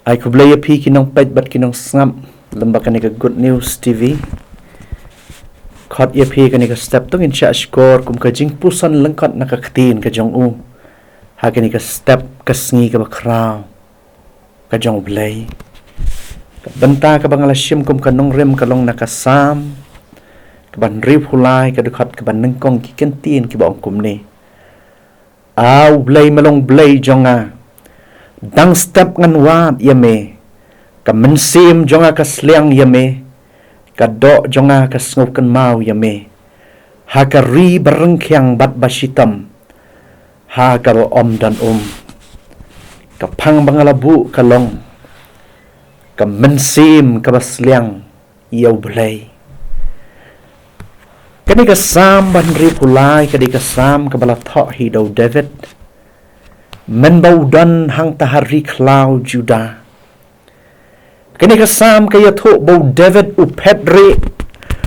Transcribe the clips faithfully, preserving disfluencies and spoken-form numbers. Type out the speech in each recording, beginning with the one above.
Ai khublei ïa phi ki nongpeit bad ki nongsngap lem bad kane ka Good News T V. Khot ïa phi kane ka step to ngin shah shkor kum ka jingpuson lyngkot na ka ktien ka jong u ha kane ka step ka sngi kaba khraw ka jong U Blei. Ka bynta kaba nga la shim kum ka nongrim ka long na ka Salm kaba hynriewphew lai, ka dkhot kaba nyngkong, ki kyntien kiba ong kumne: A U Blei, me long Blei jong nga, dang step ngan wad ïa me. Ka mynsiem jong nga ka sliang ïa me, ka doh jong nga ka sngewkynmaw ïa me ha ka ri ba rngkhiang bad ba shitom, ha kaba ym don um. Ka phang ba nga la buh ka long ka mynsiem kaba sliang ïa U Blei. Kane ka Salm ba hynriewphew lai ka dei ka Salm kaba la thoh hi da u David mynba u don hangta ha ri khlaw Judah. Kane ka Salm ka ïathuh ba u David u phet rieh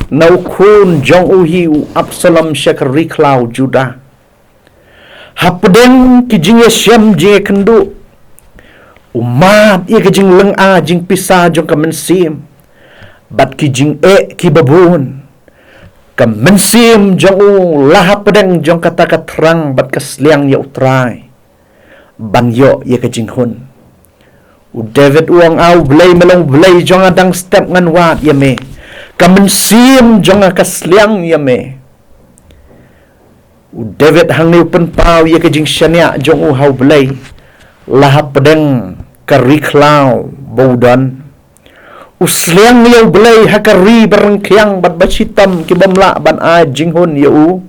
na u khun jong u hi u Absalom sha ka ri khlaw Judah. Hapdeng ki jingïashem jingïakynduh, u mad ïa ka jinglynga jingpisa jong ka mynsiem bad ki jingeh kiba bun. Ka mynsiem jong u la hapdeng jong kata ka thrang bad ka sliang ïa U Trai ban ïoh ïa ka jinghun. U David u ong: A U Blei, me long Blei jong nga, dang step ngan wad ïa me. Ka mynsiem jong nga ka sliang ïa me. U David hangne u pynpaw ïa ka jingshaniah jong u ha U Blei la hapdeng ka ri khlaw ba u don. U sliang ïa U Blei ha ka ri ba rngkhiang bad ba shitom ki bym lah ban ai jinghun ïa u.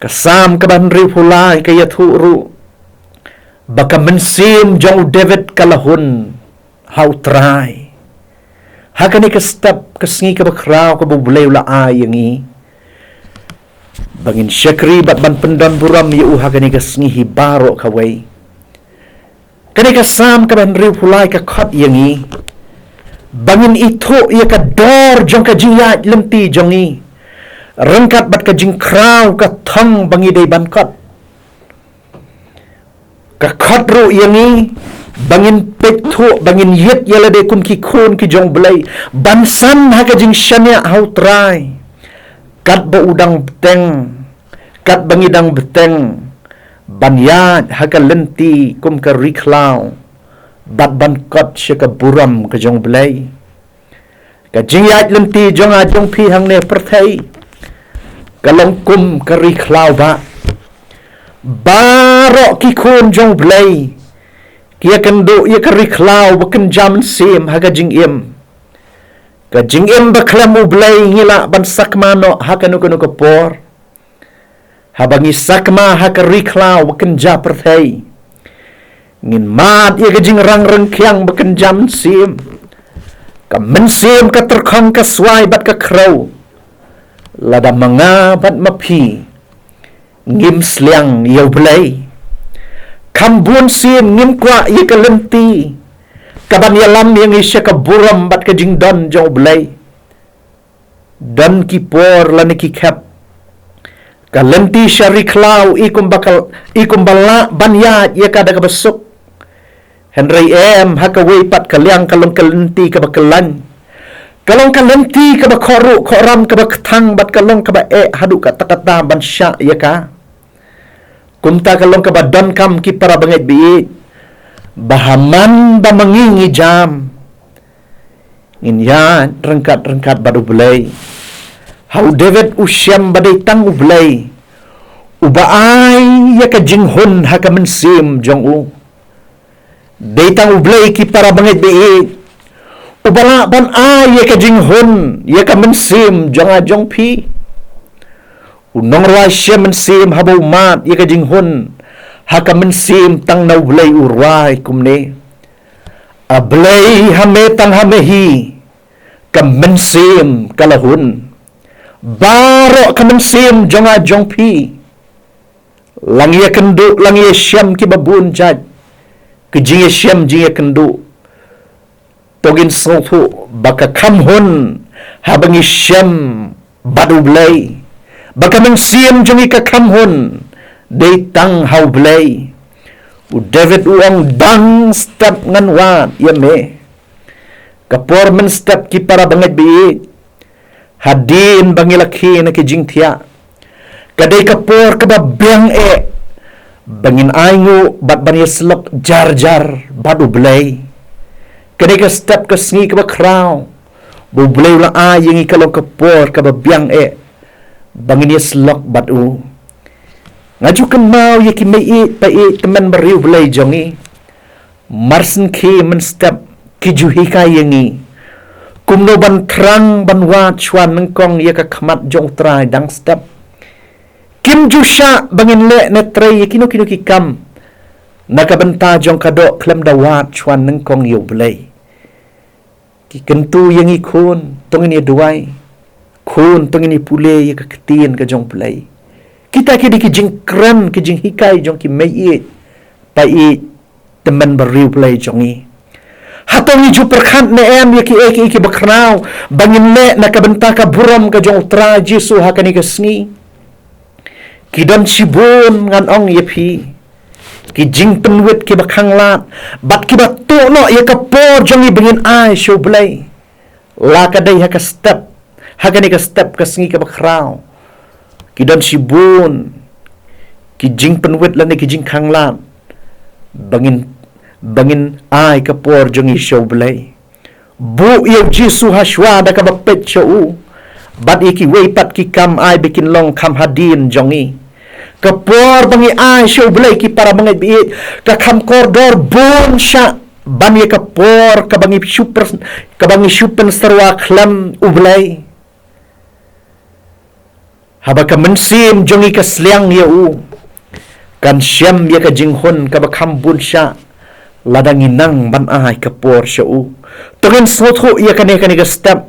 Ka Salm kaba hynriewphew lai ka ïathuh ruh ba ka mynsiem jong u David ka la hun ha U Trai. Ha kane ka step ka sngi kaba khraw kaba U Blei u la ai ïa ngi ba ngin shakri bad ban pyndon burom ïa u ha kane ka sngi hi baroh kawei. Kane ka Salm kaba hynriewphew lai ka khot ïa ngi ba ngin ithuh ïa ka dor jong ka jingïaid lynti jong ngi ryngkat bad ka jingkhraw ka thong ba ngi dei ban kot. Ka khot ruh ïa ngi ba ngin peit thuh, ba ngin ïit ïa lade kum ki khun ki jong U Blei, ban san ha ka jingshaniah ha U Trai katba u dang bteng, katba ngi dang bteng ban ïaid ha ka lynti kum ka ri khlaw bad ban kot sha ka burom ka jong U Blei. Ka jingïaid lynti jong nga jong phi hangne pyrthei ka long kum ka ri khlaw ba baroh ki khun jong U Blei ki ïakynduh ïa ka ri khlaw ba kynja mynsiem ha ka jingim. Ka jingim ba khlem U Blei ngi lah ban sakma noh ha kano kano ka por. Haba ngi sakma ha ka ri khlaw ba kynja pyrthei, ngin mad ïa ka jingrang rngkhiang ba kynja mynsiem. Ka mynsiem ka tyrkhong ka swai bad ka khrew lada ma nga bad ma phi ngim sliang ïa U Blei. Kham bun sien ngim kwah ïa ka lynti kaban ïalam ïa ngi sha ka burom bad ka jingdon jong U Blei. Don ki por lane ki khep ka lynti sha ri khlaw i kumba ka, i kumba lah ban ïaid ïa ka da kaba suk. Hynrei em, ha kawei pat ka liang ka long ka lynti kaba kyllain. Ka long ka lynti kaba khohruh khohram, kaba kthang bad ka long kaba eh haduh katta katta ban shah ïa ka. Kumta ka long kaba donkam ki para bangeit baieit ba ha man ba ma ngi ngi jam, ngin ïaid ryngkat ryngkat bad U Blei. Ha u David u shem ba dei tang U Blei uba ai ïa ka jinghun ha ka mynsiem jong u. Dei tang U Blei, ki para bangeit baieit, uba lah ban ai ïa ka jinghun ïa ka mynsiem jong nga jong phi. U nongrwai shem mynsiem haba u mad ïa ka jinghun ha ka mynsiem tang na U Blei u rwai kumne: A Blei, ha me, tang ha me hi ka mynsiem ka la hun. Baroh ka mynsiem jong nga jong phi, la ngi ïakynduh, la ngi ïashem kiba bun jait, ki jingïashem jingïakynduh, to ngin sngewthuh ba ka kham hun haba ngi shem bad U Blei, ba ka mynsiem jong ngi ka kham hun dei tang ha U Blei. U David u ong, dang step ngan wad ïa me. Ka por mynstep ki para bangeit baieit, hadien ba ngi la khie na ki jingthiah, ka dei ka por kaba biang eh ba ngin ainguh bad ban ïasyllok jar jar bad U Blei. Ka dei ka step ka sngi kaba khraw ba U Blei u la ai ïa ngi, ka long ka por kaba biang eh ba ngin ïasyllok bad u. Nga ju kynmaw ïa ki mei ïeit pa ïeit tymmen ba riew Blei jong ngi. Mar shen ki mynstep ki ju hikai ïa ngi kumno ban thrang ban wad shuwa nyngkong ïa ka khmat jong U Trai dang step. Kim ju shah ba ngin leh ne trei ïa kino kino ki kam na ka bynta jong ka doh khlem da wad shuwa nyngkong ïa U Blei. Ki kyntu ïa ngi, khun, to ngin ïa duwai. Khun, to ngin ïa pule ïa ka ktien ka jong U Blei. Kita ki dei ki jingkren, ki jinghikai jong ki mei ïeit pa ïeit tymmen ba riew Blei jong ngi. Hato ngi ju pyrkhat ne em ïa kiei kiei kiba khraw ba ngin leh na ka bynta ka burom ka jong U Trai Jisu ha kane ka sngi? Ki don shibun, ngan ong ïa phi, ki jingpynwit kiba khanglad bad kiba tuh noh ïa ka por jong ngi ba ngin ai sha U Blei. La ka dei ha ka step, ha kane ka step ka sngi kaba khraw, ki don shibun ki jingpynwit lane ki jingkhanglad ba ngin, ba ngin ai ka por jong ngi sha U Blei. Buh ïa U Jisu ha shuwa da kaba peit sha u, bad ïa kiwei pat ki kam ai ba kin long kham hadien jong ngi. Ka por ba ngi ai sha U Blei, ki para bangeit baieit, ka kham kordor bun shah ban ïa ka por kaba ngi shu pyn-, kaba ngi shu pynsyrwa khlem U Blei. Haba ka mynsiem jong ngi ka sliang ïa u, kan shem ïa ka jinghun kaba kham bun shah lada ngi nang ban ai ka por sha u. To ngin sngewthuh ïa kane, kane ka step.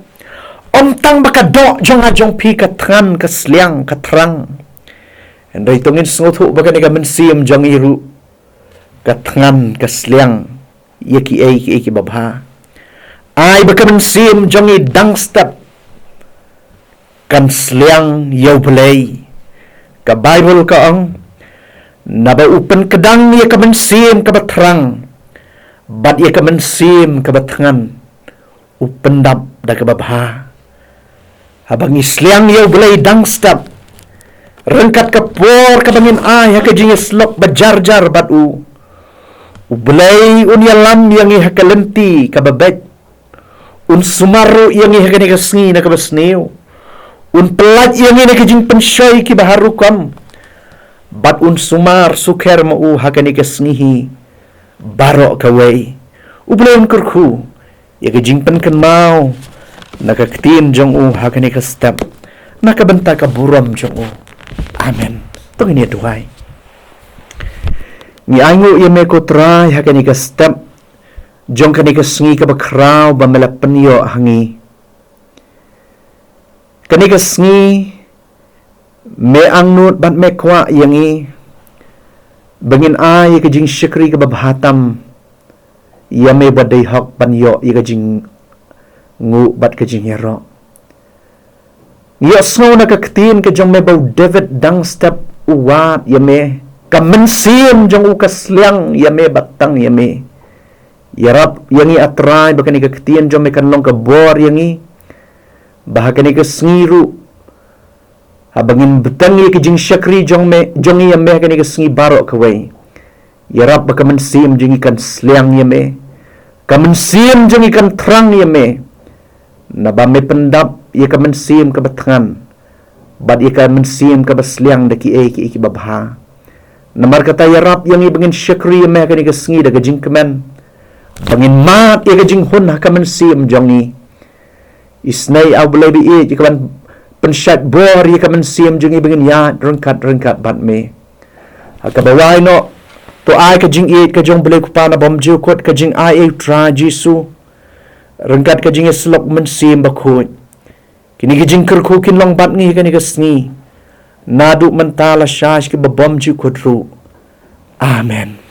Ym tang ba ka doh jong nga jong phi ka thngan, ka sliang, ka thrang, hynrei to ngin sngewthuh ba kane ka mynsiem jong ngi ruh ka thngan, ka sliang ïa kiei kiei kiba bha. Ai ba ka mynsiem jong ngi dang step kan sliang ïa U Blei. Ka Baibl ka ong, naba u pynkdang ïa ka mynsiem kaba thrang bad ïa ka mynsiem kaba thngan u pyndap da kaba bha. Haba ngi sliang ïa U Blei dang step, ryngkat ka por kaba ngin ai ha ka jingïasyllok ba jar jar bad u, U Blei un ïalam ïa ngi ha ka lynti kaba beit. Un sumar ruh ïa ngi ha kane ka sngi na kaba sniew. Un pyllait ïa ngi na ki jingpynshoi kiba har rukom, bad un sumar sukher ma u ha kane ka sngi hi baroh kawei. U Blei un kyrkhu ïa ka jingpynkynmaw na ka ktien jong u ha kane ka step, na ka bynta ka burom jong u. Amen. To ngin ïa duwai. Ngi ainguh ïa me ko Trai ha kane ka step jong kane ka sngi kaba khraw ba me la pynïoh ha ngi. Kane ka sngi me angnud bad me kwah ïa ngi ba ngin ai ïa ka jingshakri kaba bha tam ïa me ba dei hok ban ïoh ïa ka jingnguh bad ka jingïaroh. Ngi ïohsngew na ka ktien ka jong me ba u David dang step u wad ïa me. Ka mynsiem jong u ka sliang ïa me bad tang ïa me. Ïarap ïa ngi A Trai ba kane ka ktien jong me kan long ka bor ïa ngi, ba ha kane ka sngi ruh, haba ngin bteng ïa ka jingshakri jong me, jong ngi ïa me ha kane ka sngi baroh kawei, ïarap ba ka mynsiem jong ngi kan sliang ïa me, ka mynsiem jong ngi kan thrang ïa me. Naba me pyndap ïa ka mynsiem kaba thngan bad ïa ka mynsiem kaba sliang da kiei kiei kiba bha. Namar kata ïarap ïa ngi ba ngin shakri ïa me ha kane ka sngi da ka jingkmen, ba ngin mad ïa ka jinghun ha ka mynsiem jong ngi. Isynei A Blei baieit ïa ka ban pynshait bor ïa ka mynsiem jong ngi ba ngin ïaid ryngkat ryngkat bad me. Ha kaba wai noh, to ai ka jingïeit ka jong U Blei U Kpa na bymjukut, ka jingai ei U Trai Jisu, ryngkat ka jingïasyllok Mynsiem Bakhuid. Kine ki jingkyrkhu kin long bad ngi ha kane ka sngi, naduh mynta lashai sha kiba bymjukut ruh. Amen.